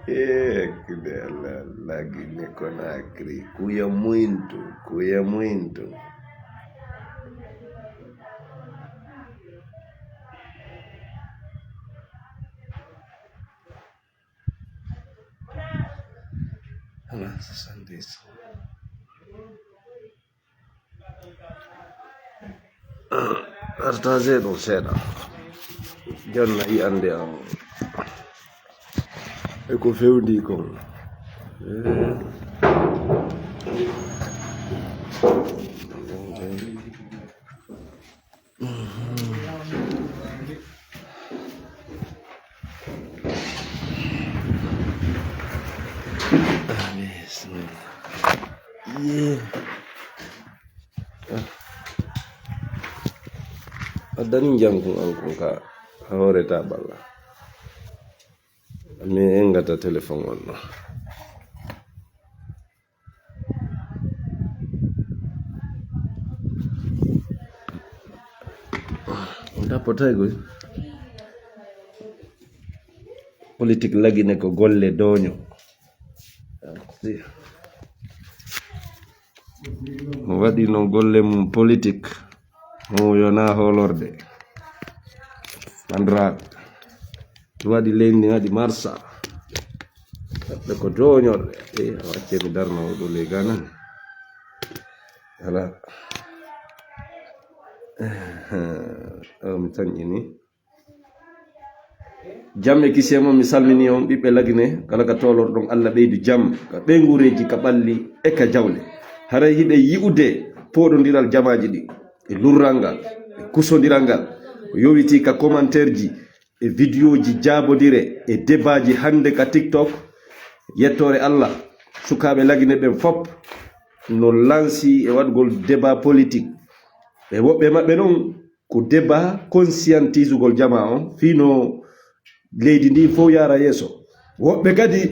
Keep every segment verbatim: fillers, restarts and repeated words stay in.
Eh, kude Allah, Allah, Guinée Conakry. Kuya muintu, kuya muintu. Ala, soixante-dix. Partage ɗum seeɗa. Jonna yi'ande am. E ko fewndi kon. Eh. Bismillah. Yee. Ah. Addani jankun an kun ka hoore ta balla. Mi engata téléphone on no. Tappotay goy. Politique lagine ko golle dooño. Mo waɗi noon golle mum politique. Mo yona hoolorde. Bandiraɓe. Waɗi leydi, waɗi marsa. Ɓe ko dooñorɗe. E, a wacce mi darno ɗo ley ganan. Ala. O mi tan ini. Jam e kisiyee mon, mi salmini on, ɓiɓɓe Lagine, kala ka toolorɗon, Allah ɓeydu jam, ka ɓeynguureeji, ka ɓalli, e ka jawle. Haray hiɗen yi'ude pooɗondiral jamaaji ɗi, e lurral ngal, e kusondiral ngal. O yowitii ka commentaire ji, e vidéo ji jaabondire, e débat ji hannde ka TikTok. Yettoore Allah, sukaaɓe Lagine ɓen fop no lansi e waɗugol débat politique. E woɓɓe maɓɓe non, ko débat conscientisugol jamaa on, fii no leydi ndi fow yaara yeeso. Woɓɓe kadi,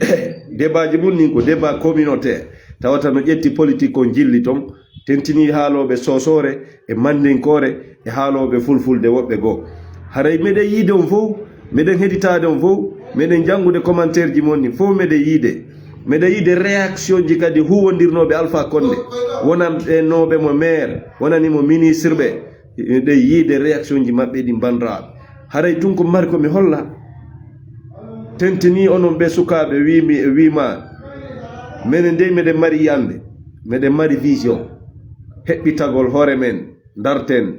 débatji mun nin ko débat communautaire, tawata no ƴetti politique on jilli ton, tentini haalooɓe soosoore e mandinkoore e haalooɓe fulfulde woɓɓe goo. Haray meɗen yiide on fow, meɗen heɗitaade on fow, meɗen janngude commentaire ji mon nin fow meɗen yiide. Meɗen yiide réaction ji kadi huuwondirnooɓe Alpha Condé, wonanɓe nooɓe mo maire, wonani mo ministre ɓe, meɗen yiide réaction ji maɓɓe ɗin, bandiraaɓe. Haray tun ko mari ko mi holla. Tentini onon ɓe sukaaɓe wiimi e wiima. Menen dey meɗen mari yiyannde, meɗen mari vision. Heɓɓitagol hoore men, darten,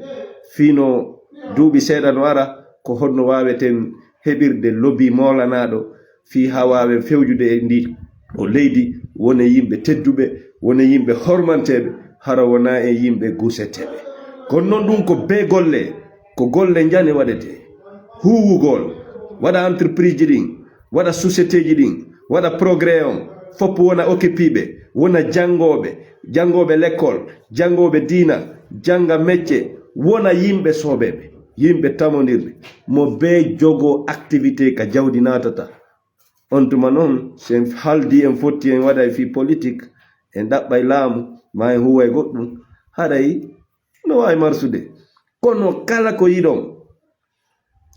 fii no duuɓi seeɗa no ara, ko honno waaweten heɓirde lobi moolanaaɗo fii haa waawen fewjude e ndi o leydi, wona yimɓe tedduɓe, wona yimɓe hormanteeɓe, hara wonaa en yimɓe guseteeɓe. Kono non ɗum ko bee golle, ko golle njane waɗetee. Huuwugol, waɗa entreprise ji ɗin, waɗa société ji ɗin, waɗa progrès on, fof wona occupé ɓe, wona janngooɓe, janngooɓe lekkol, janngooɓe diina, jannga mecce, wona yimɓe soobeeɓe, yimɓe tamondirɓe, mo bee jogoo activité ka jawdi naatata. On tuma noon, so en haaldi en fotti en waɗa e fii politik, en ɗaɓɓay laamu, maa en huuwa e goɗɗum, haray no waawi marsude. Kono kala ko yiɗon,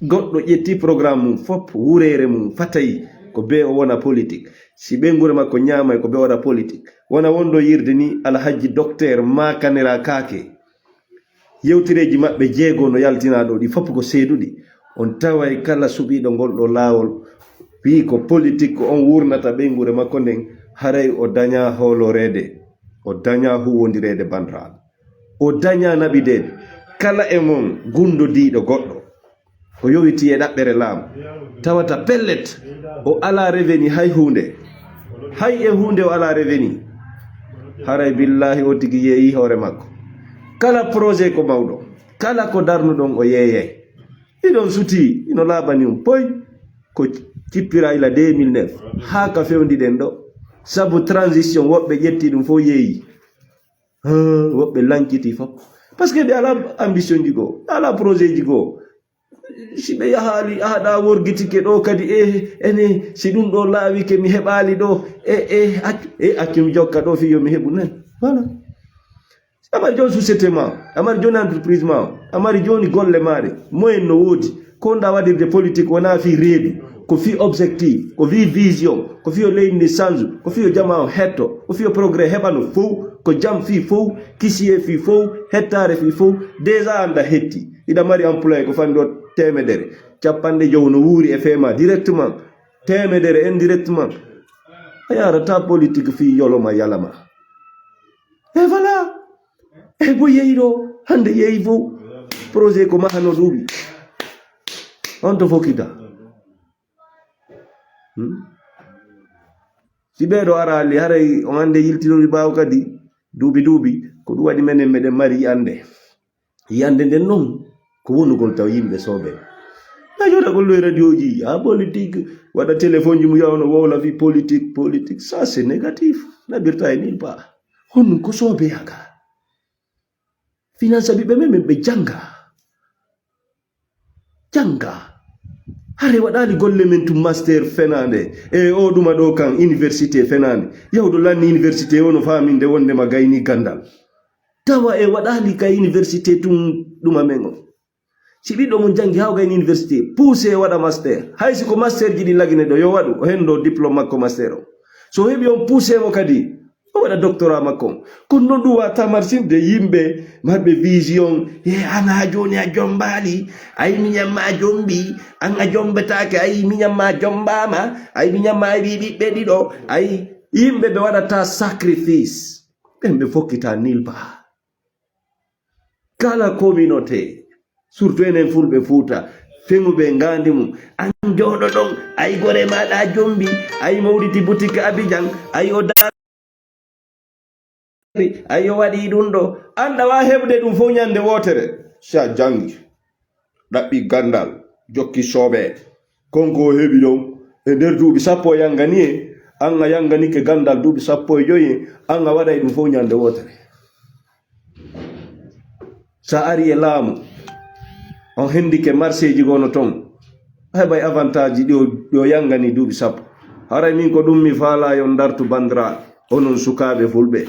goɗɗo ƴetti programme mum fof, wureere mum fatay ko bee o wona politik. Si ɓeynguure makko ñaamay ko bee o waɗa politik. Wona wonɗo yi'irde ni Alhajji Dokteer Makanera Kaake. Yewtereeji maɓɓe jeego no yaltinaa ɗo, ɗi fof ko seeduɗi. On taway kala suɓiiɗo ngol ɗo laawol, wi'i ko politik ko on wurnata ɓeynguure makko nden, haray o dañaa hooloreede, o dañaa huuwondireede bandiraaɓe. O dañaa naɓideede. Kala e mon gunndodiiɗo goɗɗo, o yowitii e ɗaɓɓere laamu, tawata pellet, o alaa reveni hay huunde. Hay e huunde o alaa reveni. Haray billaahi o tigi yeeyii hoore makko. Kala projet ko mawɗo, kala ko darnuɗon o yeeyay. Iɗon suti, ino laaɓani on poy. Ko cippira ila deux mille neuf. Haa ka fewndi ɗen ɗo. Sabu transition, woɓɓe ƴetti ɗum fof yeeyi. Haa, woɓɓe lankiti fof. Parce que ɓe alaa ambition ji goo, ɓe alaa projet ji goo. Si ɓe yahaali, a haɗa worgitike ɗo kadi, e, ene, si ɗum ɗo laawike, mi heɓaali ɗo, e, e, accu, e, accu mi jokka ɗo, fii yo mi heɓu nen. Voilà. Amari jooni société ma, amari jooni entreprise ma, amari jooni golle maare, moyen no woodi. Ko nda waɗirde politique wonaa fii reedu, ko fii objectif, ko fii vision, ko fii yo leydi ndi sanju, ko fii yo jama o hetto, ko fii yo progrès heɓano fow, ko jam fii fow, kisiyee fii fow, hettaare fii fow. Déjà an ɗa hetti, iɗa mari employé ko fandi o teemedere, capanɗe jowo no wuuri e fema directement, teemedere indirectement. A yarata politique fii yoloma yalama. E voilà. E ko yehi ɗo, hannde yehi fof. Projet ko mahano duuɓi. On to fokkita. Hmm? Si ɓee ɗo araali, haray on annde yiltinori ɓaawo kadi duuɓi duuɓi, ko ɗum waɗi menen meɗen mari yiyannde. Yiyannde nden noon, ko wonugol taw yimɓe soobee. Na jooɗa golloy radioji, a politique, waɗa téléphone ji mum yawno wowla fii politique, politique, ça c'est négatif. Naɓirta e nulle part. Honɗum ko soobee haa gaa. Finance ɓiɓɓe men, men ɓe jannga. Jannga. Hare waɗaali golle men tun master fenaande. E o ɗuma ɗo kan université fenaande. Yahuɗo lanni université o no faaminde wonde ma gayni ganndal. Tawa e waɗaali ka université tun ɗuma men o. Si ɓiɗɗo mum janngi haa o gayni université, puuse waɗa master. Hay si ko master ji ɗi lagine ɗo, yo waɗu. O henndo diplôme makko master o. So o heɓi on puuse mo kadi, o waɗa doctorat makko on. Kono noon ɗum waawata marsin'de yimɓe marɓe vision. Ye, an haa jooni a jommbaali. Ay, miñam ma a jommbi. An a jommbetaake. Ay, miñam ma a jommbaama. Ay, miñam ma a heɓi ɓiɓɓe ɗiɗo. Ay, yimɓe ɓe waɗata sacrifice. Ɓen ɓe fokkita nulle part. Kala communauté, surtout enen Fulɓe Fuuta, feŋuɓe ngaandi mum. An jooɗo ɗon, ay, gore maaɗa a jommbi, ay, mawɗiti boutique Abidjan, ay, o daari, ay, o waɗi ɗum ɗo. An ɗa waawi heɓude ɗum fof ñande wootere. Si a janngi, ɗaɓɓi ganndal, jokki soobee. Kon ko o heɓi ɗon, e nder duuɓi sappo o yanngani en, an a yannganike ganndal duuɓi sappo e joyi en, an a waɗay ɗum fof ñande wootere. Sa ari e laamu, on hendike marché ji gono ton, a heɓay avantage ji ɗi o, ɗi o yanngani duuɓi sappo. Haray min ko ɗum mi faalaa yo on dartu banndiraaɓe, onon sukaaɓe Fulɓe.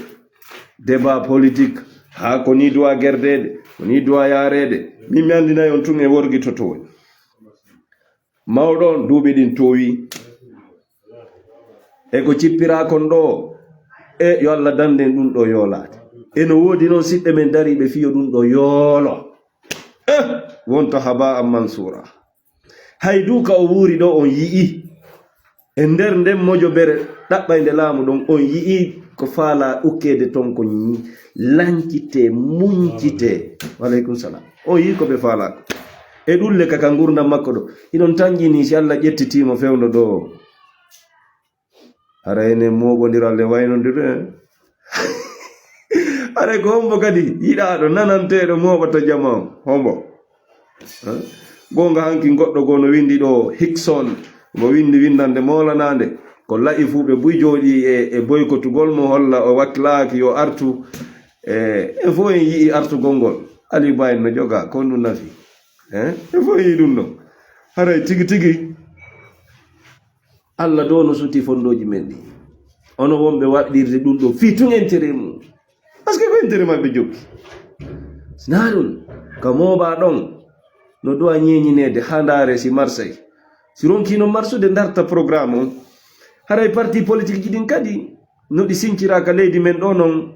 Débat politique, haa ko nii duwa gerdeede, ko nii duwa yaareede. Min mi anndinay on tun e worgitoto. Mawɗo on, duuɓi ɗin toowi. E ko cippiraa kon ɗoo, e yo Alla dandu en ɗum ɗoo yoolaade. E no woodi noon siɓɓe men dariiɓe fii yo ɗum ɗoo yoolo. Eh, wonta haba'an mansuura. Hay duu ka o wuuri ɗoo on yi'ii. E nder nden mojobere ɗaɓɓaynde laamu ɗon, on yi'ii ko faalaa ukkeede ton ko ñi-, lancitee, muñcitee. Wa aleykum salaam. On yi'ii ko ɓe faalaa ko. E ɗum le ka, ka ngurndan makko ɗo. Hiɗon tanƴinii si Alla ƴettitii mo fewndo ɗoo. Hara enen mooɓondiral e waynondirde en. Hara ko hombo kadi yiɗaaɗo nananteeɗo mooɓata jamaa on? Hombo? Eh? Goonga hanki goɗɗo goo no winndi ɗoo Hickson, mo winndi winndannde moolanaande. Ko la'i fuu ɓe buy jooɗii e, e boykotugol mo, holla o wakkilaaki yo artu. E, en fof en yi'ii artugol ngol. Aliou Ba en no jogaa, ko ɗum nafi? Eh? En fof en yi'ii ɗum ɗoo. Haray tigi tigi, Alla ɗoo no suti fonndooji men ɗi. Ono wonɓe waɗirde ɗum ɗoo fii tun intérêt mum. Parce que ko intérêt maɓɓe jokki. Si naa ɗum, ka mooɓaa ɗon, no ɗuwa ñeeñineede haa ndaare si marsay. Si ronkii no marsude ndarta programme on. Haray parti politique ji ɗin kadi, no ɗi sincira ka leydi men ɗoo non,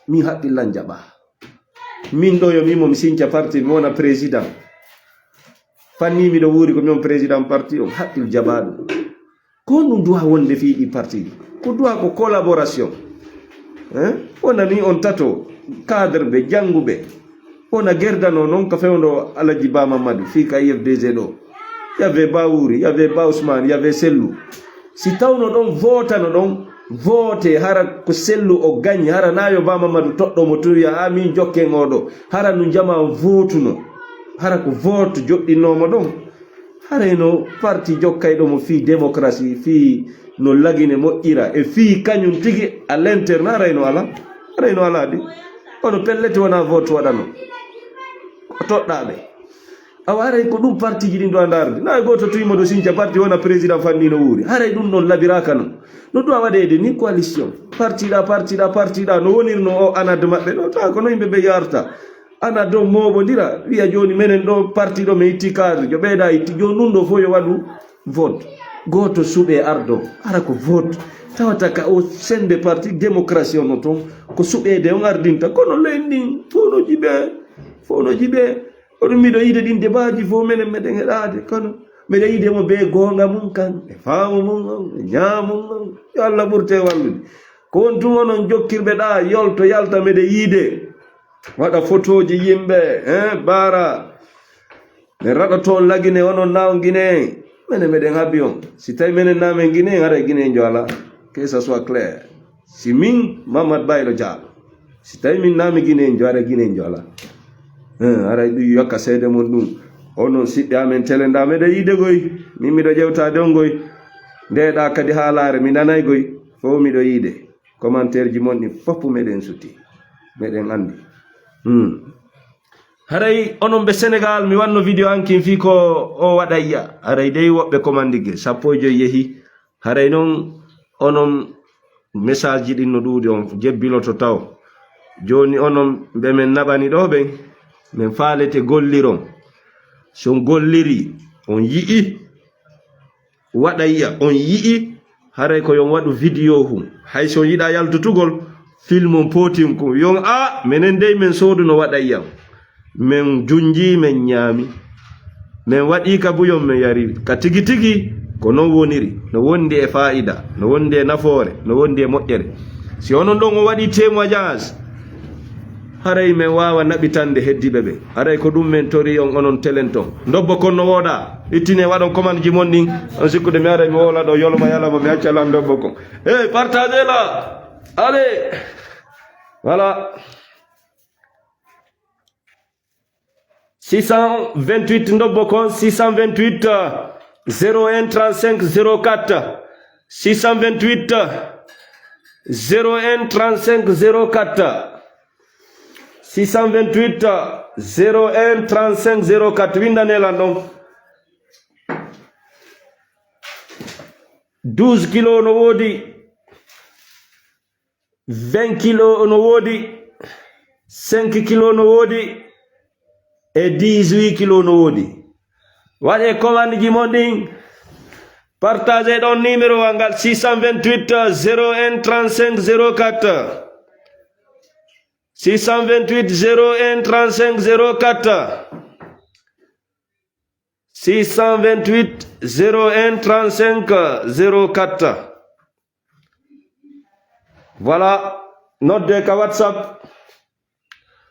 min haqqillan jaɓaa. Min ɗoo yo min mo mi sinca parti, mi wona président. Fanni miɗo wuuri ko min président parti on, haqqil jaɓaa ɗum. Ko honɗum duwa wonde fii ɗi parti ɗi? Ko duwa ko collaboration. Hein? Wona ni on tato, cadre ɓe, jannguɓe. Wona gerdano noon ka fewndo Alaji Ba Mamadou fii ka U F D G ɗoo. Y avait Ba Wuri, y avait Ba Ousmane, y avait Sellu. Si tawno ɗon vootano ɗon, voote, hara ko Sellu o gañi, hara na yo Ba Mamadou toɗɗo mo tun wiya, "A min jokken oo ɗoo." Hara nu jama on vootuno. Hara ko vote joɗɗinnoomo ɗon. Haray no parti jokkayɗo mo fii démocratie, fii no Lagine moƴƴira, e fii kañum tigi à l'interne, haray no alaa. Haray no alaa de. Kono pellet wonaa vote waɗanoo. Ko toɗɗaaɓe. Awa haray ko ɗum partiji ɗin ɗo a ndaarde. Na e gooto tuymo ɗo sinca parti wona président fanni no wuuri. Haray ɗum ɗon labiraaka non. No ɗum a waɗeede ni coalition. Parti ɗa, parti ɗa, parti ɗa. No wonirno o anad maɓɓe ɗo. Taa ko no yimɓe ɓe yarta. Ana ɗon mooɓondira, wiya jooni menen ɗo parti ɗo mi itti cadre, jo ɓeyda itti, jooni ɗum ɗo fof yo waɗu vote. Gooto suɓee ardo, hara ko vote. Tawata ka o sende parti démocratie on toon, ko suɓeede on ardinta. Kono leydi ndin, fof no jiɓee, fof no jiɓee. Ko ɗum miɗo yiide ɗin debaaji fof menen meɗen heɗaade, kono miɗo yiide mo bee goonga mum kan, e faamu mum on, e ñaamu mum on. Yo Allah ɓurte wallude. Ko on tun onon jokkirɓe ɗa, yolto yalta meɗe yiide. Waɗa fotooji yimɓe, eh, baara. Min raɗa toon Lagine, onon na on Guinéen. Menen meɗen haɓi on. Si tawi menen na men Guinéen, haray Guinéenjo alaa. Que ça soit clair. Si min, Mamad Baylo Diallo, si tawi min na mi Guinéenjo, haray Guinéenjo alaa. Eh, haray ɗum yokka seede mon ɗum. Onon siɓɓe amen tele nda meɗen yiide goy. Min miɗo ƴewtaade on goy. Nde ɗa kadi haalaare mi nanay goy. Fof miɗo yiide. Commentaire ji mon ɗin fof meɗen suti. Meɗen anndi. Hmm. Haray onon ɓe Sénégal, mi wanno vidéo hankin fii ko o waɗayya. Haray dey woɓɓe commandike, sappo e joy yehi. Haray non onon message ji ɗin no ɗuuɗi, on jebbiloto taw. Jooni onon ɓe men naɓani ɗo ɓen, men faalete golliron. Si on golliri, on yi'i, waɗayya, on yi'i, haray ko yon waɗu vidéo hun. Hay si on yiɗa yaltutugol, film on pootin kun. Yon a, menen dey men soodu no waɗayya. Men junji, men ñaami. Men waɗi ka buyon, men yari. Ka tigi tigi, ko non woniri. No wondi e faa'ida, no wondi e nafoore, no wondi e moƴƴere. Si onon ɗon on waɗi témoignage, haray men waawa naɓitande heddiiɓe ɓe. Haray ko ɗum men tori on onon telen ton. Ndobbo kon no wooɗa. Ittine waɗon commande ji mon ɗin. On sikkude mi aray mi woola ɗo yolma yalama mi acca lan ndobbo kon. Hey, partagez la. Allez. Voilà. Six cent vingt-huit ndobbo kon, six cent vingt-huit, euh, zéro un trente-cinq zéro quatre. Six cent vingt-huit, euh, zéro un trente-cinq zéro quatre. Six cent vingt-huit, euh, zéro un trente-cinq zéro quatre. Winndane lan ɗon. Douze kilo no woodi. Vingt kilo no woodi, cinq kilo no woodi, e dix-huit kilo no woodi. Waɗe commande ji mon ɗin, partagez ɗon numéro wa ngal, six cent vingt-huit zéro un trente-cinq zéro quatre. Six cent vingt-huit zéro un trente-cinq zéro quatre. Six cent vingt-huit zéro un trente-cinq zéro quatre. Voilà, nodde ka WhatsApp.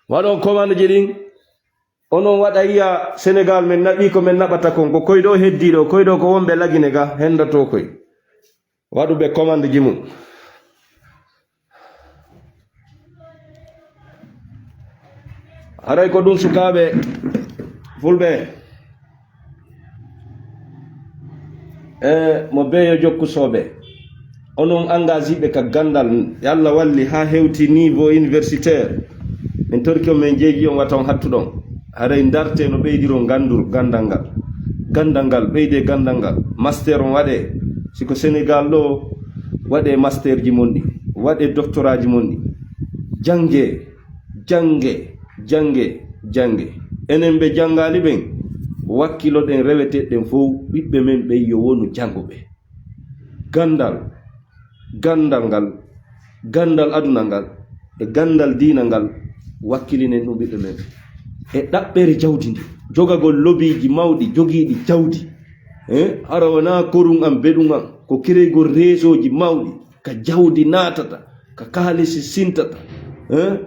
Waɗon commande ji ɗin. Onon waɗa yiya Sénégal men naɓi ko men naɓata kon. Ko koy ɗo heddi ɗo, koy ɗo ko wonɓe Lagine ga, hendoto koy. Waɗuɓe commande ji mum. Haray ko ɗum sukaaɓe fulɓe. E mo beeyo jokku sooɓe. Onon engagé ɓe ka gandal, Yalla walli haa hewti niveau universitaire. Min torki on, min jeeji on, wata on hattu ɗon. Haray ndarte no ɓeydiron gandur, gandal ngal. Gandal ngal, ɓeyde gandal ngal. Master on waɗe. Si ko Sénégal ɗo, waɗe master ji mon ɗi. Waɗe doctorat ji mon ɗi. Jange, jange, jange, jange. Enen ɓe jangaali ɓen, wakkiloɗen reweteɗen fow, ɓiɓɓe men ɓen yo wonu janguɓe. Gandal, gandal ngal, gandal aduna ngal, e gandal diina ngal, wakkilinen ɗum ɓiɓɓe men. E ɗaɓɓere jawdi ndi, jogagol lobiiji mawɗi, jogiiɗi jawdi. Eh, hara wonaa korun an, beɗun an, ko kireygol reesooji mawɗi, ka jawdi naatata, ka kaalisi sintata. Eh,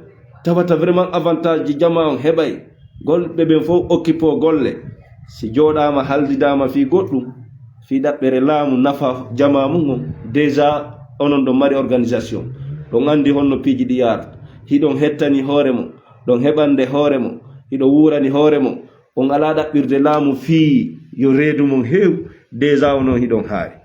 tawata vraiment avantage ji jamaa on heɓay. Golɓe ɓen fow occupé golle. Si jooɗaama, haldidaama fii goɗɗum, fii ɗaɓɓere laamu nafa jamaa mum on, déjà onon ɗon mari organisation. Ɗon anndi honno piiji ɗi yaarata. Hiɗon hettani hoore mo, ɗon heɓande hoore mo, hiɗo wuurani hoore mo. On alaa ɗaɓɓirde laamu fii yo reedu mon heew, déjà onon hiɗon haari.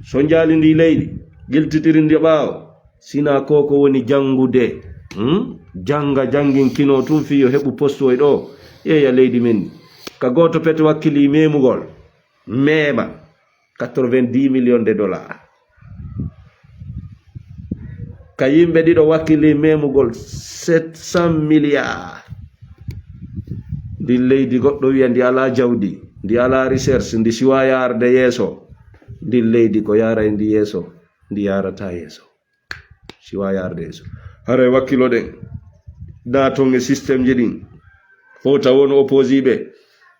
So njaali ndi leydi, giltitiri ndi ɓaawo, sinaa ko ko woni janngude, hmm? Jannga, jannginkinoo tun fii yo heɓu postuwoy ɗoo, yeeya leydi men ndi. Ka gooto pete wakkilii memugol, meema quatre-vingt-dix millions de dollars. Ka yimɓe ɗiɗo wakkili memugol sept cent milliards. Ndin leydi goɗɗo wiya ndi alaa jawdi, ndi alaa recherche, ndi siwaa yaarde yeeso. Ndin leydi ko yaaray ndi yeeso, ndi yaarataa yeeso. Siwaa yaarde yeeso. Haray wakkiloɗen. Naaton e système ji ɗin. Fota won opposé ɓe.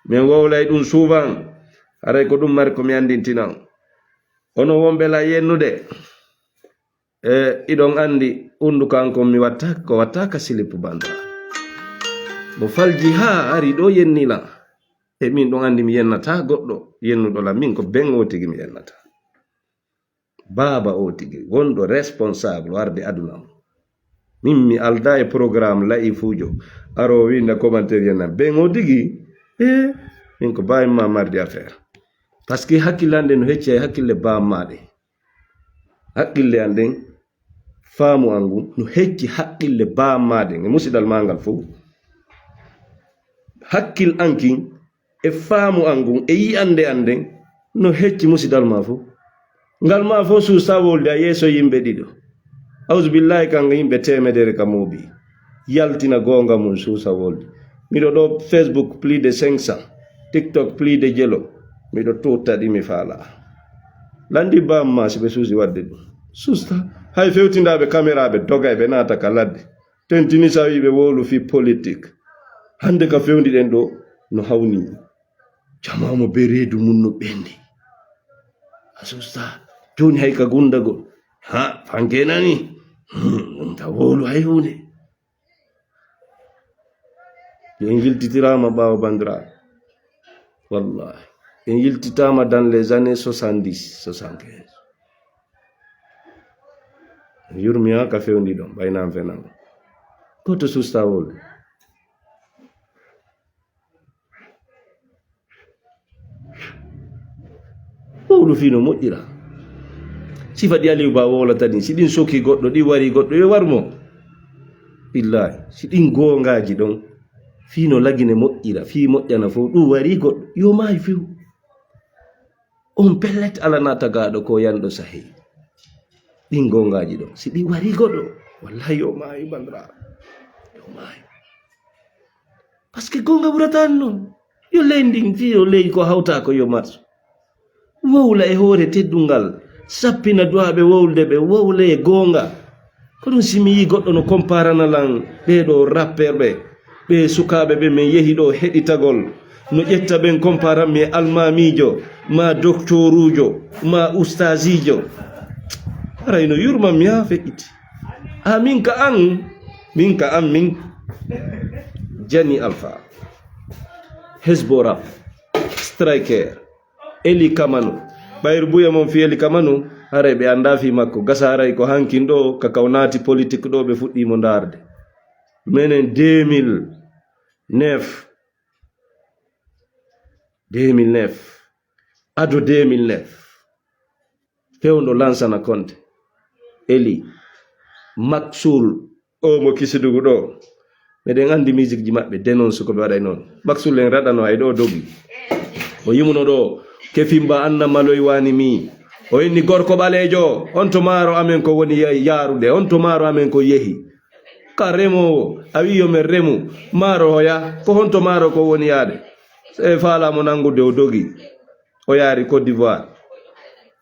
Min wowlay ɗum souvent. Haray ko ɗum mari ko mi anndintina on. Onon wonɓe la yennude, e, iɗon anndi hunnduko an kon mi watta, ko watta ka silip banda. Mo falji haa ari ɗo yenni la. E min ɗon anndi mi yennata goɗɗo yennuɗo la, min ko ben o tigi mi yennata. Baaba o tigi, wonɗo responsable warde aduna o. Min mi alda e programme la'ifuujo. Aro winda commentaire yenna. Ben o tigi, e, min ko bawi ma marde affaire. Parce que hakkille an ɗen no hecci e hakkille baamma ɗe. Hakkille an ɗen, faamu an ngun, no hecci hakkille baamma ɗen. E musidal ma ngal fow. Hakkil an kin, e faamu an ngun, e yi'ande an nden, no hecci musidal ma fow. Ngal ma fow suusa wolde a yeeso yimɓe ɗiɗo. Auzubillahi kan yimɓe teemedere ka moobi. Yaltina goonga mum suusa wolde. Miɗo ɗo Facebook plus de cinq cents, TikTok plus de jelo. Miɗo tutta ɗi mi faala. Landi bamma si ɓe suusi wadde ɗum. Suusta. Hay fewtindaaɓe kameraaɓe doga e ɓe naata ka ladde. Tentini sa wi ɓe wowlu fii politique. Hannde ka fewndi ɗen ɗo no hawni. Jama mo be reedu mum no ɓendi. A suusta. Jooni hay ka gundagol. Ha, fanke nani. Hmm, ɗum ta wowlu hay huunde. En yiltitiraama ɓaawo, banndiraaɓe. Wallahi. En yiltitaama dans les années soixante-dix, soixante-quinze. Yurmi haa ka fewndi ɗon, ɓaynan fenan. Koto suusta wowlu. Wowlu fii no moƴƴira. Sifa ɗi Aliou Ba wowlata ɗin, si ɗin soki goɗɗo, ɗi wari goɗɗo, yo war mo. Billahi, si ɗin goongaaji ɗon, fii no lagine moƴƴira, fii moƴƴana fow, ɗum wari goɗɗo, yo maayu few. On pellet alana tagaaɗo ko yanɗo sahi. Ɗin goongaaji ɗon, si ɗi wari goɗɗo, wallahi yo maayu, banndiraaɓe. Yo maayu. Parce que goonga ɓurata noon. Yo ley ndin, fii yo ley ko hawta ko yo marsu. Wowla e hoore teddungal, sappina du'aaɓe wowlde ɓe, wowla e goonga. Ko ɗum si mi yii goɗɗo no komparana lan ɓee ɗoo rapperɓe, ɓee sukaaɓe ɓe min yehi ɗoo heɗitagol, no ƴetta ɓen komparan mi e almaamiijo, maa doktoruujo, maa ustaasiijo. Haray no yurman mi haa feƴƴiti. A min ka an, min ka an min. Jani Alfa. Hezbo Rap. Striker. Eli Kamano. Ɓayru buya mon fii Eli Kamano, haray ɓe anndaa fii makko. Gasa haray ko hankin ɗoo, ka kaw naati politik ɗoo, ɓe fuɗɗii mo ndaarde. Menen deux mille neuf. Deux mille neuf. Ado deux mille neuf. Fewndo lansana konte. Eli. Maksul. O mo kisidugu ɗo. Meɗen anndi musique ji maɓɓe, dénonce ko ɓe waɗay noon. Maksul en raɗano ay ɗo dogi. O yimuno ɗo, Kefimba Anna Maloy wani mi. O inni gorko ɓaleejo, on to maaro amen ko woni ya-, yaarude, on to maaro amen ko yehi. Ka remoowo, a wi'i yo men remu, maaro hoya, ko honto maaro ko woni yaade? Se faala mo nanngude o dogi, o yaari Côte d'Ivoire.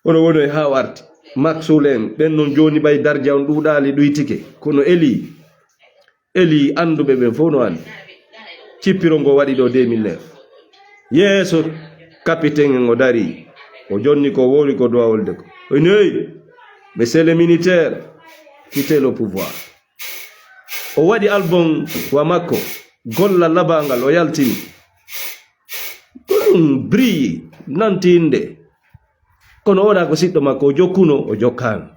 Ono wonoy haa o arti. Maksul en, ɓen non jooni ɓay darja on ɗuuɗaali ɗuytike, kono Eli. Eli annduɓe ɓen fof no anndi. Cippiro ngo waɗi ɗo deux mille neuf. Yeeso capitaine en o dari. O jonni ko wowli ko duwawolde ko. O inni, "Hey, monsieur le militaire, quittez le pouvoir." O waɗi album wa makko, Golla Labangal, o yaltini. Ko ɗum brille, nanti innde. Kono o wona ko siɗɗo makko, o jokkuno, o jokkaano.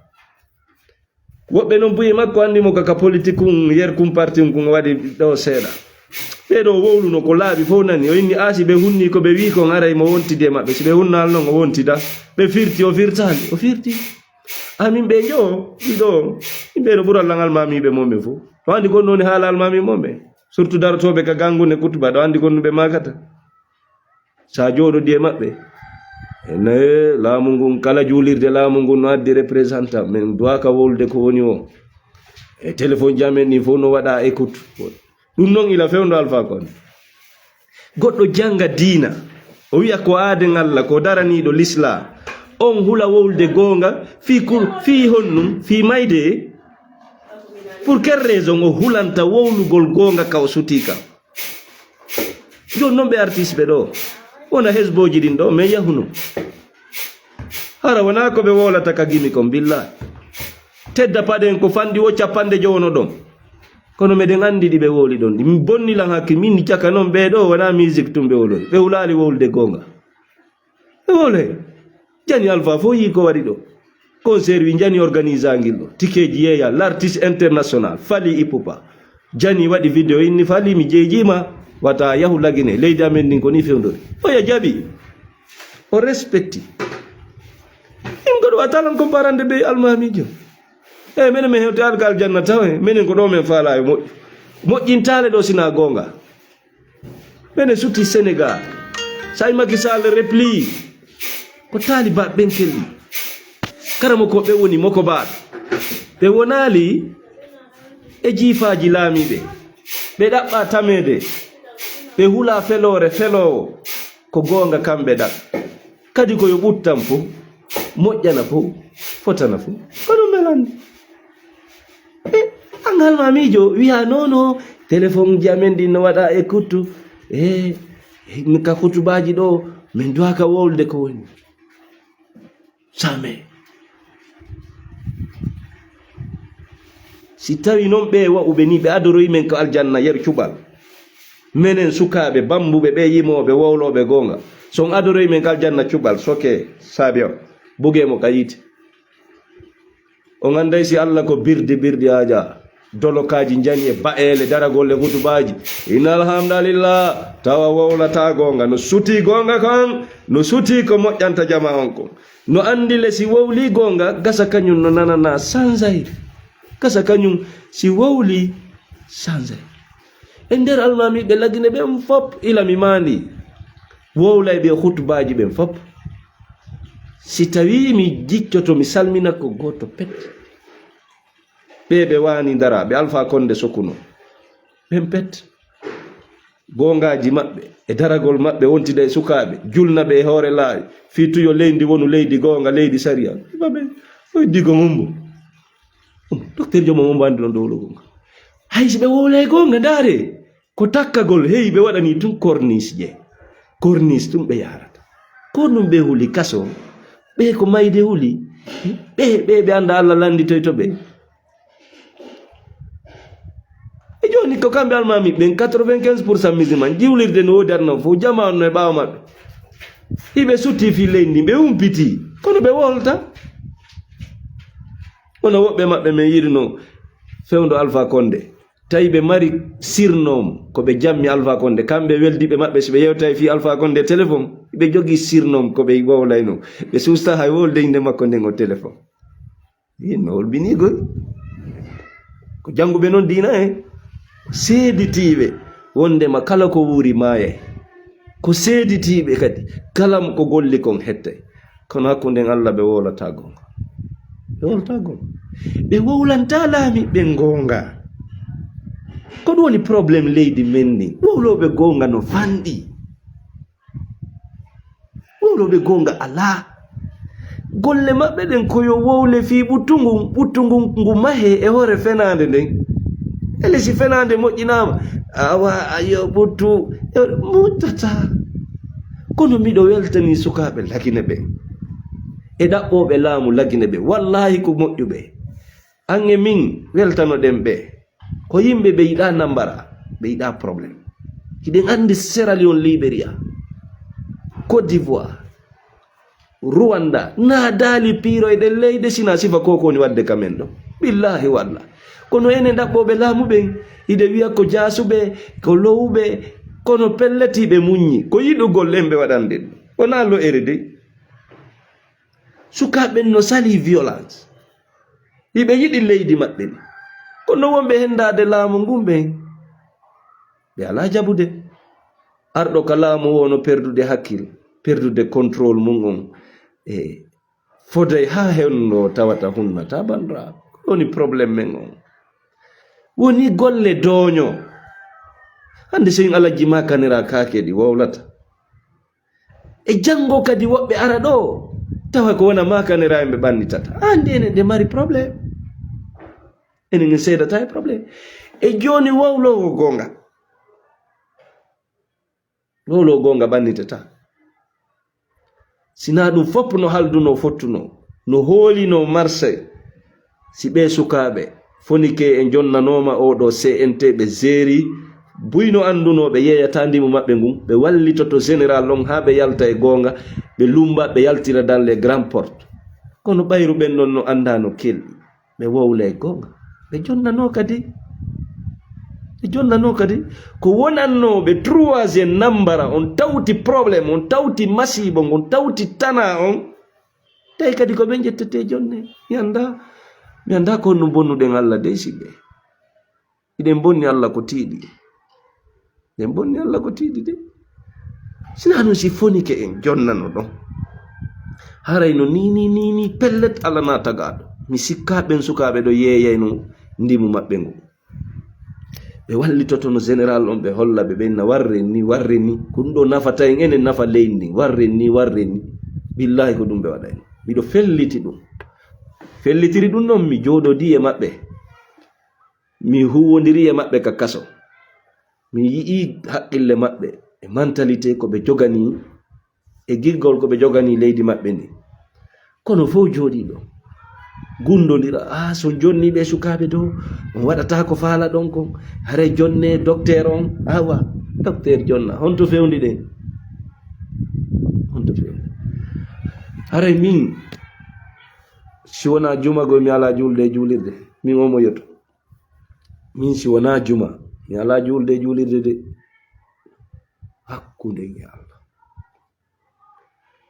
Woɓɓe noon buy makko anndi mo kaka politique kun, yer kun parti kun waɗi ɗo seeɗa. Ɓee ɗoo wowluno ko laaɓi fof nani. O inni, "Aa, si ɓe hunnii ko ɓe wii kon, aray mo wontidi e maɓɓe. Si ɓe hunnaali non, o wontida." Ɓe firti, o firtaali, o firti. Amin ɓe njo, ɗiɗo, yimɓe no ɓura langal maamiiɓe mon ɓe fof. Ɗo anndi kon ɗoni haala almaami mon ɓe. Surtout darotooɓe ka gangu ne kutuba, ɗo anndi kon no ɓe maakata. Sa jooɗodi e maɓɓe. Ene laamu ngun, kala juulirde laamu ngun no addi représentant. Min duwaka wowlude ko woni o. E téléphone ji amen ɗin fof no waɗa écoute. Ɗum noon ila fewndo Alpha Condé. Goɗɗo jannga diina, o wiya ko aaden Allah, ko daraniiɗo Lislaam. On hula wowlude goonga, fii kul-, fii honɗum, fii mayde? Pour quelle raison o hulanta wowlugol goonga ka o sutii kan? Jooni noon ɓe artiste ɓe ɗo, wona hesbooji ɗin ɗo, mais yahuno. Hara wonaa ko ɓe wowlata ka gimi kon, billaahi. Tedda paɗen ko fanɗi wo capanɗe jowo no ɗon. Kono meɗen anndi ɗi ɓe wowli ɗon. Ɗi bonni lan hakke, min caka noon ɓee ɗo wonaa musique tun ɓe wowlori. Ɓe hulaali wowlude goonga. Ɓe wowlay. Jani Alpha fof yii ko waɗi ɗo. Concert wi jani organisangil ɗo. Tikeji yeeya, l'artiste international, Fally Ipupa. Jani waɗi vidéo inni Fally mi jeejima, wata yahu lagine. Leydi amen ndin ko ni fewndori. Oya jaɓi. O respecti. Min ko ɗo a talan ko barande ɓe almaamiijo. Eyi, menen min hewti alka aljanna tawe. Menen ko ɗo min faala e moƴƴu. Moƴƴintaale ɗo sina goonga. Menen suti Sénégal. Say Macky Sall repli. Ko taaliba ɓen kelli. Karamoko ɓe woni moko baaɓe. Ɓe wonaali e jiifaaji laamiiɓe. Ɓe ɗaɓɓa tameede. Ɓe hula feloore feloowo. Ko goonga kamɓe ɗaɓɓi. Kadi ko yo ɓuttan fof, moƴƴana fof, fotana fof. Ko ɗum ɓe lanndi. E, an almaamiijo wiya, "Non, non, téléphone ji amen ɗin no waɗa e kuttu. E, min ka kutubaaji ɗo, min duwaka wowlude ko woni." Same. Si tawi noon ɓe wa'uɓe ni, ɓe adoroyi men ko aljanna yer cuɓal. Menen sukaaɓe, bambuɓe, ɓe yimooɓe, wowlooɓe goonga. So on adoroyi men ko aljanna cuɓal, soke, saabe on, bugee mo ka yiite. On annday si Allah ko birdi, birdi aaja. Dolokaaji njani e ba'eele, daragol e hutubaaji. Inna alhamdulillah, tawa wowlata goonga. No suti goonga kan, no suti ko moƴƴanta jama on kon. No anndi le si wowli goonga, gasa kañum no nanana sanzay. Gasa kañum si wowli sanzay. E nder almaamiiɓe Lagine ɓen fop, ila mi maandi. Wowlayɓe hutubaaji ɓen fop. Si tawii mi jiccoto, mi salmina ko gooto pet. Ɓee ɓe waani dara, ɓe Alpha Condé sokuno. Ɓen pet. Goongaaji maɓɓe, e daragol maɓɓe wontida e sukaaɓe, julna ɓe e hoore laawi, fii tuyo leydi wonu leydi goonga, leydi sariya. Iba ɓe, oy digo mumbo. Docteur Jomo mumbo anndi ɗon dowlo goonga. Hay si ɓe wowlay goonga, ndaare. Ko takkagol, hey, ɓe waɗani tun corniche je. Corniche tun ɓe yahrata. Ko ɗum ɓe huli kaso. Ɓe ko mayde huli. Ɓe, ɓe, ɓe annda Allah lannditoyto ɓe. E jooni ko kamɓe almaami ɓen quatre-vingt-quinze pour cent musulman, jiwlirde no woodi aduna fof, jama on no e ɓaawo maɓɓe. Hiɓe sutti fii leydi ndin, ɓe humpiti. Kono ɓe wolta. Kono woɓɓe maɓɓe men yiɗuno fewndo Alpha Condé. Tawi ɓe mari surnom ko ɓe jammi Alpha Condé. Kamɓe weldiiɓe maɓɓe, si ɓe yewtay fii Alpha Condé téléphone, ɓe jogii surnom ko ɓe wowlayno. Ɓe suusta hay wolde innde makko nden o téléphone. Yin no holbinii goy. Ko jannguɓe noon diina en. Seeditiiɓe wondema kala ko wuuri maayay. Ko seeditiiɓe kadi, kala ko golli kon hettay. Kono hakkunden Allah ɓe wowlataa goonga. Ɓe wowlataa goonga. Ɓe wowlantaa laamiiɓe goonga. Ko ɗum woni problème leydi men ndin. Wowlooɓe goonga no fanɗi. Wowlooɓe goonga alaa. Golle maɓɓe ɗen ko yo wowle fii ɓuttu ngun, ɓuttu ngun ngu mahee e hoore fenaande nden. Ele si fenaande moƴƴinaama, awa, ayo, ɓuttu, e moƴƴataa. Kono miɗo weltanii sukaaɓe Lagine ɓe e ɗaɓɓooɓe laamu Lagine ɓe. Wallaahi ko moƴƴuɓe. An e min weltanoɗen ɓe. Ko yimɓe ɓe yiɗaa nambara, ɓe yiɗaa problème. Hiɗen anndi Sierra Leone, Liberia, Côte d'Ivoire, Rwanda, naa daali piiroyɗe leyɗe sina sifa ko ko woni waɗde ka men ɗo. Billaahi walla. Kono enen ɗaɓɓooɓe laamu ɓen, hiɗe wiya ko jaasuɓe, ko lowuɓe, kono pelletiiɓe muññi. Ko yiɗugol en ɓe waɗande ɗum. Wonaa lo'ere de. Sukaaɓe ɓen no salii violence. Hiɓe yiɗi leydi maɓɓe ndi. Kono wonɓe henndaade laamu ngun ɓen, ɓe alaa jaɓude. Arɗo ka laamu woo no perdude hakkil, perdude contrôle mum on. E foday haa henndo tawata hunnata bandra. Ko woni problème men on. Woni golle dooño. Hannde so en alajji makanira kaake ɗi wowlata. E janngo kadi woɓɓe ara ɗo, tawa ko wona makanira en ɓe ɓannitata. Anndi enen ɗe mari problème. Enen en seedata e problème. E jooni wowlowo goonga. Wowlowo goonga ɓannitata. Sinaa ɗum fof no haldunoo fottunoo, no hoolinoo Marseille. Si ɓee sukaaɓe fonikee en jonnanooma oo ɗoo C N T, ɓe jeeri, buy no anndunoo ɓe yeeyataa ndimu maɓɓe ngun, ɓe wallitoto général on haa ɓe yalta e goonga, ɓe lummba, ɓe yaltira dans les grandes portes. Kono ɓayru ɓen ɗon no anndaa no kelɗi. Ɓe wowlee goonga. Ɓe jonnanoo kadi. Ɓe jonnanoo kadi. Ko wonannoo ɓe troisième nambara, on tawti problème, on tawti masiibo, ngon tawti tanaa on. Tawi kadi ko ɓe njettetee jonne. Mi anndaa, mi anndaa ko honɗum bonnuɗen Alla dey, siɓɓe. Hiɗen bonni Alla ko tiiɗi. Hiɗen bonni Alla ko tiiɗi de. Sinaa ɗum si fonike en jonnano ɗon. Haray no nii, nii, nii, nii pellet alanaa tagaaɗo. Mi sikkaa ɓen sukaaɓe ɗo yeeyayno ndimu maɓɓe ngu. Ɓe wallitoto no général on, ɓe holla ɓe, ɓe na warren ni, warren ni. Ko ɗum ɗo nafata en, enen nafa leydi ndin. Warren ni, warren ni. Billaahi ko ɗum ɓe waɗa en. Miɗo felliti ɗum. Fellitiri ɗum ɗon, mi jooɗodii e maɓɓe. Mi huuwondirii e maɓɓe ka kaso. Mi yi'ii haqqille maɓɓe e mentalité ko ɓe joganii, e giggol ko ɓe joganii leydi maɓɓe ndin. Kono fof jooɗii ɗo, gundondira, "Ah, so jonni ɓe sukaaɓe ɗo, on waɗataa ko faalaɗon kon, haray jonne docteur on, awa, docteur jonna, honto fewndi ɗen? Honto fewndi?" Haray min, si wonaa juma goo, mi alaa juulde e juulirde, min omo yoto. Min si wonaa juma, mi alaa juulde e juulirde de. Hakkunde e Allah.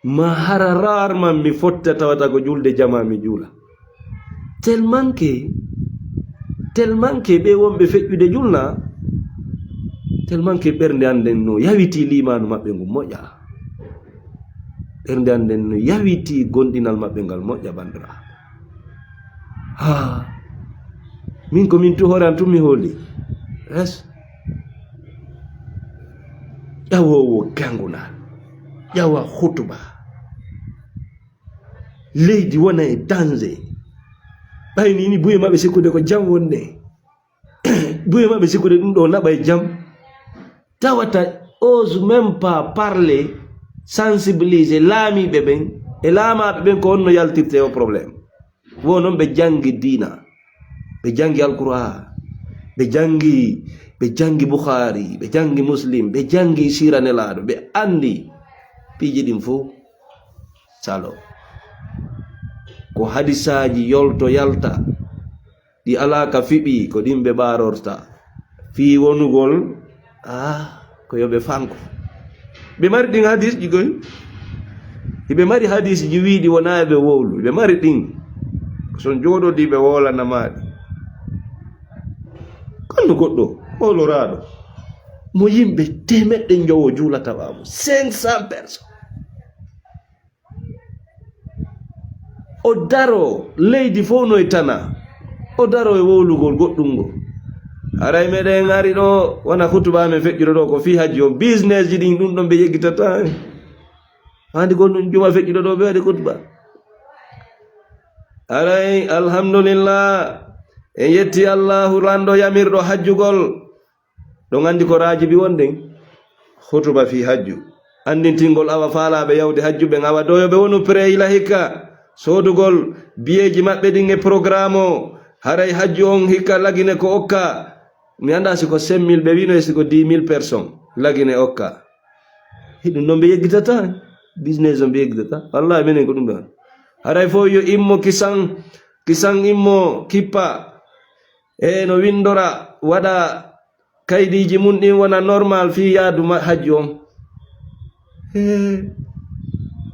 Ma hara rarement mi fotta tawata ko juulde jama mi juula. Tellement que, tellement que ɓe wonɓe feƴƴude julna, tellement que ɓernde an nden no yawiti liimaanu maɓɓe ngun moƴƴa. Ɓernde an nden no yawiti gonɗinal maɓɓe ngal moƴƴa, banndiraaɓe. Haa, min ko min tu hoore an tun mi hooli. Yes. Ƴawoowo gangunal, ƴawa hutuba. Leydi wona e danger. Ɓay ni, ni buye maɓɓe sikkude ko jam wonde. Buye maɓɓe sikkude ɗum ɗo naɓa e jam. Tawata ose même pas parler, sensibiliser laamiiɓe ɓen e laamaaɓe ɓen ko honno yaltirte o problème. Wo non ɓe janngi diina, ɓe janngi Alqur'aan, ɓe janngi, ɓe janngi Bukhaari, ɓe janngi Muslim, ɓe janngi siira Nelaaɗo, ɓe anndi piiji ɗin fof. Salo. Ko hadisaaji yolto yalta, ɗi alaa ka fiɓi, ko ɗin ɓe ɓaarorta. Fii wonugol, ah, ko yo ɓe fanko. Ɓe mari ɗin hadisji koy. Hiɓe mari hadisji wiiɗi wonaa ɓe wowlu. Ɓe mari ɗin. So jooɗodii ɓe wowlana maaɗi. Kanno goɗɗo, wowloraaɗo. Mo yimɓe teemeɗɗe njowo juulata ɓaawo. Cinq cents personnes. O daro, leydi fof no e tana. O daro e wowlugol goɗɗum ngol. Haray meɗen ari ɗo, wona hutuba men feƴƴuɗo ɗo, ko fii hajji on. Business ji ɗin, ɗum ɗon ɓe yeggitata. Handi ko ɗum juma feƴƴuɗo ɗo, ɓe waɗi hutuba. Haray, alhamdulillah, en yetti Allahu lanɗo yamirɗo hajjugol. Ɗon anndi ko raajibi wonɗen. Hutuba fii hajju. Anndintingol awa faalaaɓe yawde hajju ɓen, awa doyo ɓe wonu prêt ila hikka. Soodugol biyeeji maɓɓe ɗin e programme o. Haray hajju on hikka lagine ko okka. Mi anndaa si ko cinq mille ɓe wino e si ko dix mille personnes. Lagine okka. Hiɗum ɗon ɓe yeggitata. Business on ɓe yeggitata. Wallahi menen ko ɗum ɗon. Haray fof yo immo kisan. Kisan immo kippa, e no winndora, waɗa kaydiiji mum ɗin wona normal fii yaadu ma-, hajju on. Hee,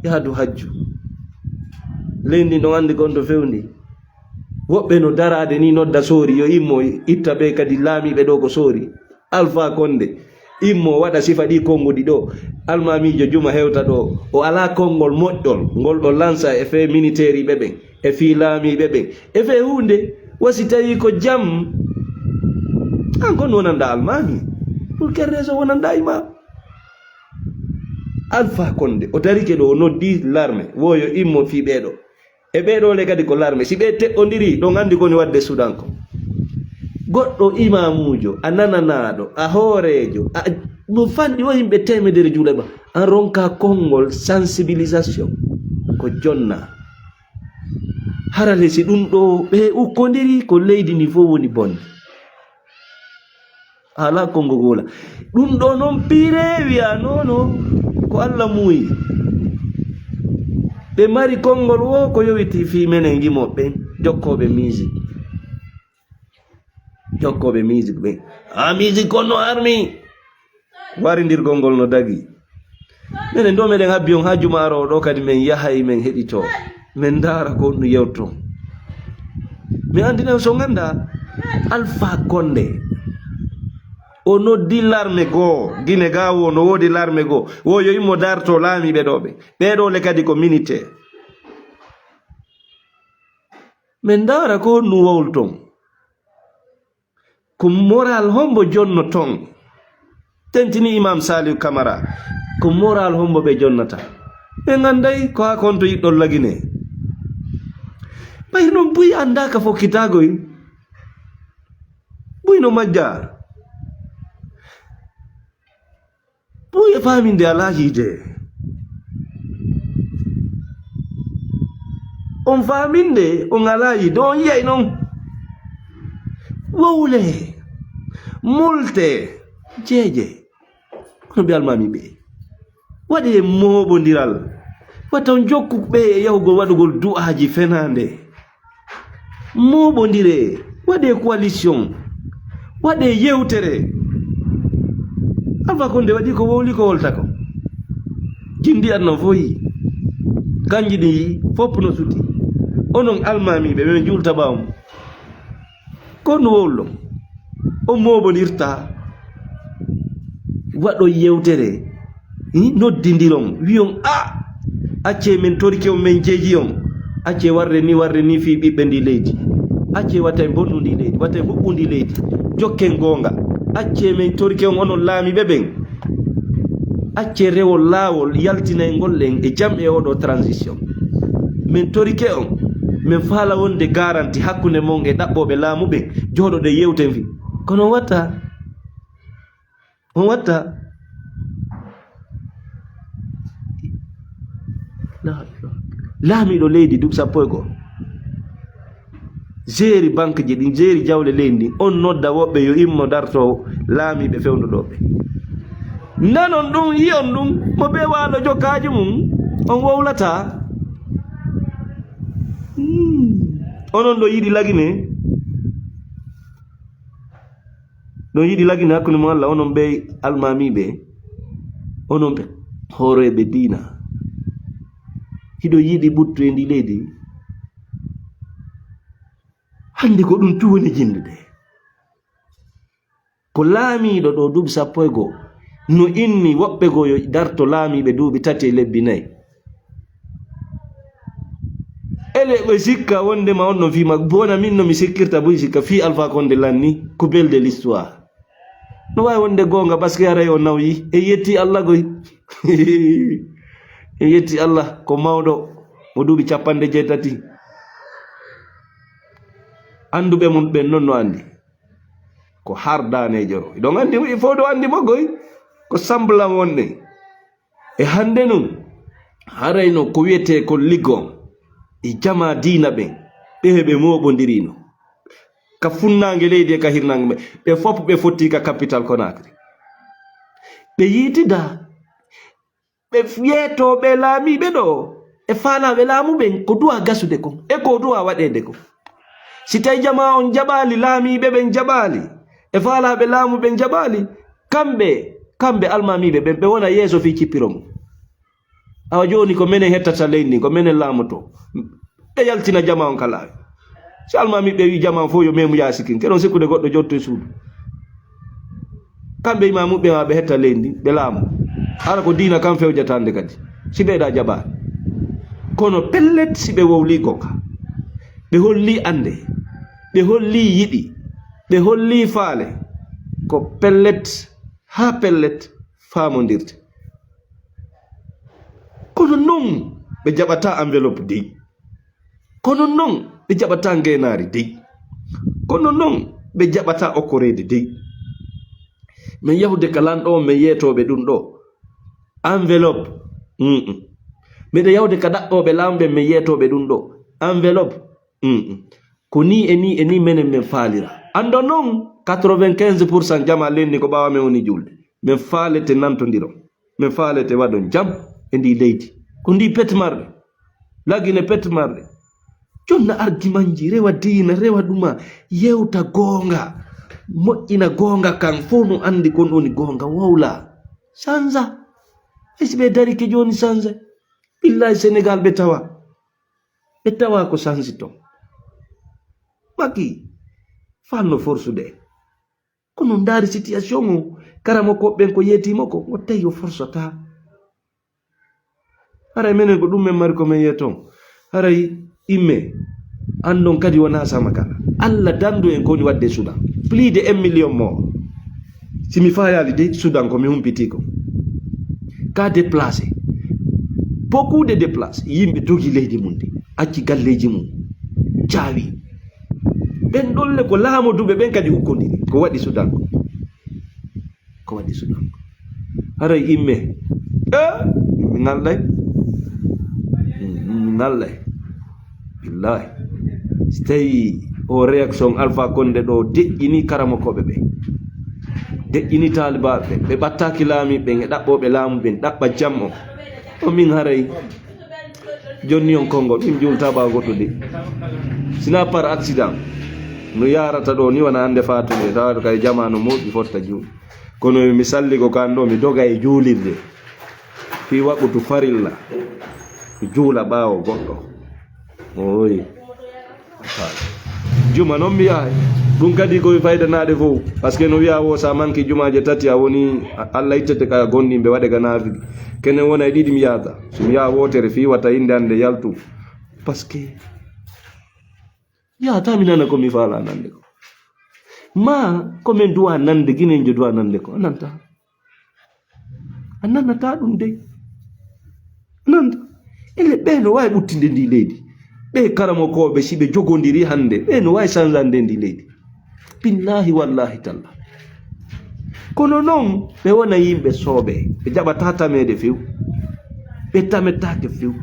yaadu hajju. Leydi ndin ɗon anndi kon to fewndi. Woɓɓe no daraade ni nodda soori, yo immo itta ɓe kadi laamiiɓe ɗo ko soori. Alpha Condé, immo waɗa sifa ɗi konnguɗi ɗo. Almaamiijo juma hewta ɗo. O alaa konngol moƴƴol, ngol ɗo lansa e fee miniteeriiɓe ɓen, e fii laamiiɓe ɓen, e fee huunde. Wa si tawii ko jam, an kon wonanda almaami. Pour quelle raison wonanda imam? Alpha Condé, o darike ɗo, o noddi larme, wo yo immo fii ɓee ɗo. E ɓee ɗoo le kadi ko larme. Si ɓe teɓɓondirii, ɗon anndi ko woni waɗde Sudan ko. Goɗɗo imaamuujo, a nananaaɗo, a hooreejo, a, mo fanɗi o yimɓe teemedere juule ɓa. An ronka konngol sensibilisation. Ko jonna. Hara le si ɗum ɗoo ɓe ukkondiri, ko leydi ndi fof woni bonde. Alaa konngo goola. Ɗum ɗoo noon piire wiya, non, non, ko Alla muuyi. Ɓe mari konngol wo ko yowiti fii menen yimooɓe ɓen, jokkooɓe musique. Jokkooɓe musique ɓen. A musique kon no armi. Warindirgol ngol no dagi. Minen ɗo meɗen habbi on haa juma aroowo ɗo kadi men yahay men heɗito. Men ndaara ko honɗum yewtoton. Mi anndina on so nganndaa Alpha Condé. O noddi larme goo, Gine gaa wo no woodi larme goo. Wo yo immo darto laamiiɓe ɗo ɓe. Ɓee ɗo le kadi ko militaire. Men ndaara ko honɗum wowluton. Ko moral hombo jonnoton? Tentini Imam Saliou Camara. Ko moral hombo ɓe jonnata? Ɓe ngannday ko haa konto yiɗɗon lagine. Ɓay non buy anndaaka fokkitaagoy. Buy no majja. Buy e faaminde alaa yiide. On faaminde, on alaa yiide, on yiyay non. Wowle, multe, jeeje. Kono ɓe almaami ɓe. Waɗee mooɓondiral. Wata on jokku ɓe e yahugol waɗugol du'aaji fenaande. Mooɓondiree, waɗee coalition, waɗee yewtere. Alpha Condé waɗi ko wowli ko wolta ko. Jindi aduna fof yii. Kanji ɗin yii, fof no suti. Onon almaamiiɓe, ɓe juulta ɓaawo mum. Ko no wowlon? On mooɓondirta, waɗon yewtere. Hmm? Noddindiron, wiyon, "A, accee men torike on, men jeeji on. Accee warde ni, warde ni fii ɓiɓɓe ndi leydi. Accee wata en bonnu ndi leydi, wata en huɓɓu ndi leydi. Jokken goonga. Accee men torike on, onon laamiiɓe ɓen. Accee rewol laawol yaltinayngol en e jam e oɗo transition. Men torike on, men faala wonde garanti hakkunde mon e ɗaɓɓooɓe laamu ɓen. Jooɗoɗen yewten fii." Kono on watta. On watta. Laamiiɗo leydi duuɓi sappo e goo, jeeri banque ji ɗin, jeeri jawle leydi ndin, on nodda woɓɓe yo immo darto laamiiɓe fewndo ɗo ɓe. Nanon ɗum, yi'on ɗum, mo ɓe waalo jokkaaji mum, on wowlata. Hmm. Onon ɗo yiɗi lagine. Ɗon yiɗi lagine hakkunde mon Alla, onon ɓe almaamiiɓe, onon ɓe hooreeɓe diina. Hiɗo yiɗi ɓuttu e ndi leydi. Hannde ko ɗum tun woni jinndude. Ko laamiiɗo ɗo duuɓi sappo e goo, no inni woɓɓe goo yo darto laamiiɓe duuɓi tati e lebbi nayi. Ele ɓe sikka wondema on no fima, bona min no mi sikkirta buy sikka fii Alpha Condé lanni ko belle de l'histoire. No waawi wonde goonga, parce que haray o nawyi. En yetti Allah goy. En yetti Allah, ko mawɗo, mo duuɓi capanɗe jeetati. Annduɓe mum ɓen non no anndi. Ko har daneejo. Iɗon anndi, il faut ɗo anndi mo goy. Ko semblant wonde. E hannde nun, harayno ko wi'etee ko Ligue on e jamaa diina ɓen, ɓe he ɓe mooɓondirino. Ka funnaange leydi e ka hirnaange ɓe, ɓe fof ɓe fotti ka capital Conakry. Ɓe yiitida, ɓe yeeto ɓe laamiiɓe ɗo, e faalaaɓe laamu ɓen, ko duwa gasude kon, e ko duwa waɗeede kon. Si tawi jamaa on jaɓaali, laamiiɓe ɓen jaɓaali, e faalaaɓe laamu ɓen jaɓaali, kamɓe, kamɓe almaamiiɓe ɓen, ɓe wona yeeso fii cippiro mum. Awa jooni ko menen hettata leydi ndin, ko menen laamotoo. Ɓe yaltina jamaa on ka laawi. Si almaamiiɓe wi'i jamaa on fow yo meemu yaasi kin, keɗon sikkude goɗɗo jotto e suudu. Kamɓe imaamuɓe maa ɓe hetta leydi ndin, ɓe laamoo. Hara ko diina kan fewjata hande kadi. Si ɓe ɗa jaɓaali. Kono pellet si ɓe wowlii goonga. Ɓe hollii annde. Ɓe hollii yiɗi. Ɓe hollii faale. Ko pellet haa pellet faamondirte. Kono non ɓe jaɓataa enveloppe dey. Kono non ɓe jaɓataa ngeenaari dey. Kono non ɓe jaɓataa okkoreede dey. Min yahude ka lanɗo on, min yeetooɓe ɗum ɗo. Enveloppe. Mm-mm. Miɗo yahude ka ɗaɓɓooɓe laamu ɓen, min yeetooɓe ɗum ɗo. Enveloppe. Mm-mm. Ko nii e nii e nii menen min faalira. Anndo non, quatre-vingt-quinze pour cent jamaa leydi ko ɓaawo amen woni juulde. Min faalete nantondiron. Min faalete waɗon jam e ndi leydi. Ko ndi pet marɗe. Lagine pet marɗe. Jonna argimanji, rewa diina, rewa ɗuma, yewta goonga. Moƴƴina goonga kan, fow no anndi kon woni goonga, wowla. Sanza. Hay si ɓe darike jooni sanza. Billahi Senegal ɓe tawa. Ɓe tawa ko sanzi ton. Maki, fanno forsude. Kono ndaari situation o, karamokooɓe ɓen ko yeetiima ko, o tawi o forsataa. Haray menen ko ɗum men mari ko men yeeton. Haray imme, anndon kadi wonaa sama kala. Alla dandu en ko woni waɗde Sudan. Plus de un million mort. Si mi fayaali de, Sudan ko mi humpitii ko. Ka déplacé. Beaucoup de déplacé. Yimɓe dogi leydi mum ndi. Acci galleeji mum. Caawi. Ɓen ɗolle ko laamoduɓe ɓen kadi ukkondiri. Ko waɗi Sudan ko. Ko waɗi Sudan ko. Haray imme. Eh, mi ŋallay. Mm, mi ŋallay. Billahi. Si tawi o réaction Alpha Condé ɗo deƴƴini karamokooɓe ɓe. Deƴƴini taalibaaɓe ɓe. Ɓe ɓattaaki laamiiɓe ɓen e ɗaɓɓooɓe laamu ɓen. Ɗaɓɓa jam o. O min haray. Jonni on konngol, min juulta ɓaawo goɗɗo de. Sina par accident. No yaarata ɗo ni wona hannde faatude, tawa kay jamaanu moƴƴi fotta juul. Kono mi salli ko kan ɗo, mi doga e juulirde. Fii waɓutu farilla. Mi juula ɓaawo goɗɗo. Oy. Juma non mi yahay. Ɗum kadi ko faydanaade fof. Parce que no wiya wo sa manki jumaaje tati a woni, a-, Allah ittete ka gonɗinɓe waɗe ga naafiki. Kene wona e ɗiɗi mi yahata. So mi yaha wootere fii wata innde annde yaltu. Parce que yahata mi nana ko mi faala nande ko. Ma ko men duwa nande, ginenjo duwa nande ko. A nanta. A nanata ɗum dey. A nanta. Ele ɓe no waawi ɓuttinde ndi leydi. Ɓe karamokooɓe si ɓe jogondiri hannde, ɓe no waawi sanzande ndi leydi. Billahi wallahi talla. Kono non, ɓe wona yimɓe sooɓe. Ɓe jaɓata tameede few. Ɓe tametaake few.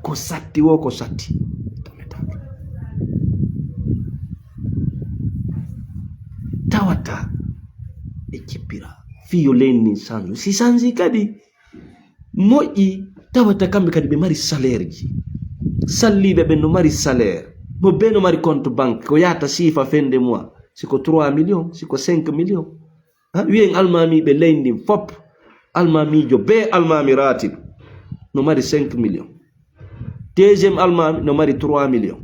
Ko satti wo, ko satti. Tametaake. Tawata ɓe jippira. Fii yo leydi ndin sanzu. Si sanzi kadi, moƴƴi, tawata kamɓe kadi ɓe mari salaire ji. Salliiɓe ɓen no mari salaire. Mo bee no mari compte banque, ko yahata siifa fin de mois. Si ko trois millions, si ko cinq millions. Ha, wiyen almaamiiɓe leydi ndin fop. Almaamiijo bee almaami raatib no mari cinq millions. Deuxième almaami no mari trois millions.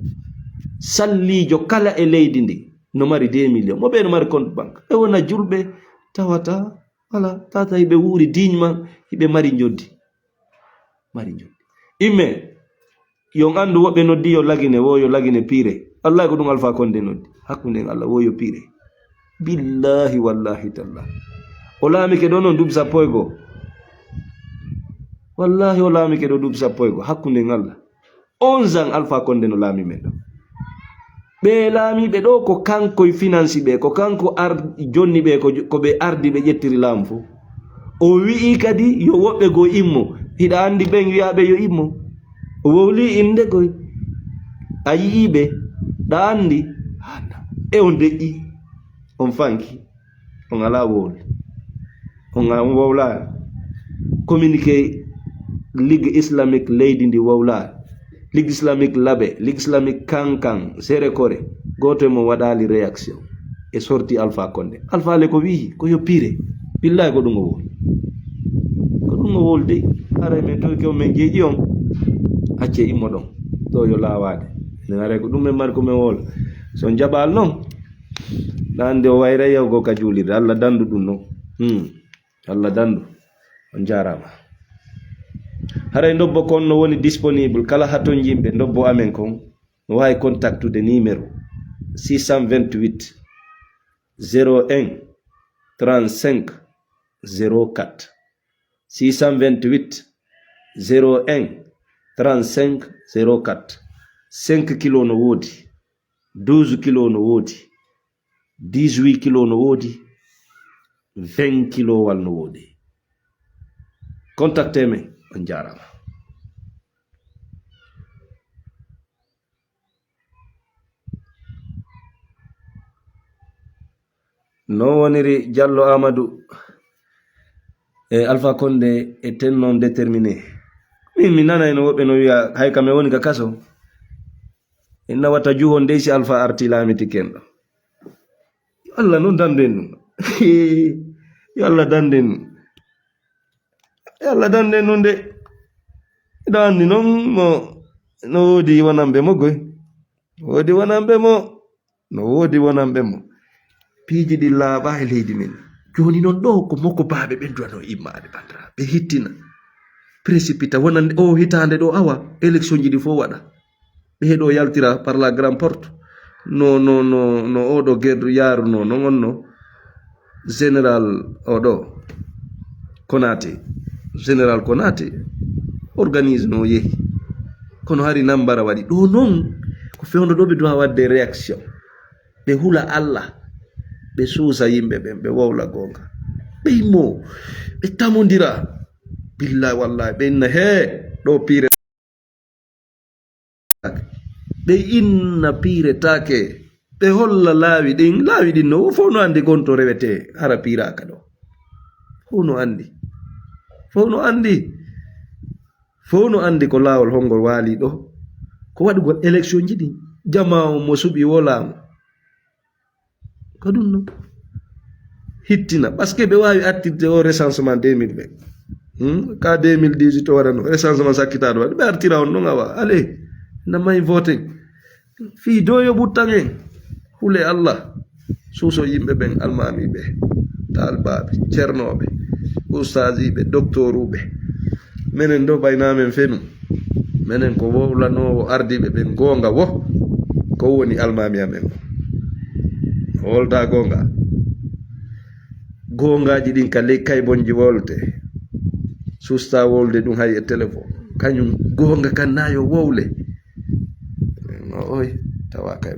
Salliijo kala e leydi ndin no mari deux millions. Mo bee no mari compte banque. Ɓe wona julɓe tawata Voilà, tata hiɓe wuuri diiñ man, hiɓe mari njoddi. Mari njoddi. Imme, yon anndu woɓɓe noddi yo lagine, wo yo lagine piire. Wallahi ko ɗum Alfa Konde noddi. Hakkunde en Allah, wo yo piire. Billahi wallahi tallah. O laamike ɗo noon duuɓi sappo e goo. Wallahi o laamike ɗo duuɓi sappo e goo. Hakkunde en Allah. Onze ans Alfa Konde no laami men ɗo. Ɓe laamiiɓe ɗo ko kanko e finansi ɓe, ko kanko ar-, jonni ɓe, ko jo-, ko ɓe ardi ɓe ƴettiri laamu fof. O wi'i kadi yo woɓɓe goo immo. Hiɗa anndi ɓen wi'aaɓe yo immo. O wowli innde koy. A yi'ii ɓe, ɗa anndi. E on deƴƴi. On fanki, on alaa wowle, on a-, on wowlaani. Communiqué Ligue Islamique leydi ndi wowlaani. Ligue Islamique Labe, Ligue Islamique Kankan, Serekore, gooto e mo waɗaali réaction e sorti Alpha Condé. Alpha le ko wiyi ko yo piire. Billahi ko ɗum o wowli. Ko ɗum o wowli dey. Haray men toy kew men jeeƴi on. Acce immo ɗon. Ɗo yo laawaade. Enen haray ko ɗum men mari ko men wowla. So on jaɓaali noon, na anndi o wayra yawgo ka juulirde. Allah dandu ɗum noon. Hmm. Allah dandu. On jaaraama. Haray ndobbo kon no woni disponible. Kala hatonjimɓe ndobbo amen kon, no waawi contactude numéro six cent vingt-huit zéro un trente-cinq zéro quatre. Six cent vingt-huit zéro un trente-cinq zéro quatre. Cinq kilo no woodi, douze kilo no woodi, dix-huit kilo no woodi, vingt kilowal no woodi. Contacte men, on jaaraama. Noon woniri Jallo Amadou e Alpha Condé e ten noon déterminé. Min mi nanayno woɓɓe no wiya hay kam e woni ka kaso. Inna wata juhon dey si Alpha arti laamiti ken ɗo. Yo Allah noon danden ɗum. Yo Allah danden ɗum. Yo Allah danden ɗum de. Miɗo anndi noon mo no woodi wonanɓe mo goy. Woodi wonanɓe mo. No woodi wonanɓe mo. Piiji ɗi laaɓa e leydi men. Jooni noon ɗo ko moko baaɓe ɓen duwano immaade bandira. Ɓe hittina. Précipita wonande o hitaande ɗo awa. Élection ji ɗi fof waɗa. Ɓe heɗo yaltira par la grande porte. No, no, no, no oɗo guerre yaaruno, no wonno. Général oɗo Konaté, Général Konaté organise no yehi, kono hari nambara waɗi ɗo noon. Ko fewndo ɗo ɓe duwa wadde réaction, ɓe hula Allah, ɓe suusa yimɓe ɓen, ɓe wowla goonga, ɓe immo, ɓe tamondira. Billahi wallahi ɓe inna he ɗo piire. Ɓe inna piiretaake. Ɓe holla laawi ɗin. Laawi ɗin no fof no anndi gonto rewetee hara piiraaka ɗo. Fof no anndi. Fof no anndi. Fof no anndi ko laawol hongol waali ɗo. Ko waɗugol élection ji ɗin. Jamaa on mo suɓi wolaama. Ko ɗum non. Hittina. Parce que ɓe waawi artirde o recensement deux mille vingt. Hmm? Ka deux mille dix-huit o waɗano. Recensement sakkitaaɗo waɗi. Ɓe artira on non awa. Allez. Na may vote. Fii do yo ɓuttan en. Hule Allah. Suuso yimɓe ɓen almaamiiɓe, taalbaaɓe, cernooɓe, ustaasiiɓe, doktoruuɓe. Menen ɗo ɓayna men fenu. Menen ko wowlanoowo ardiiɓe ɓen goonga wo, ko woni almaami amen o. Wolta goonga. Goongaaji ɗin ka ley kaybonji wolte. Susta wolde ɗum hay e téléphone. Kañum goonga kan na yo wowle. No oy, tawa kay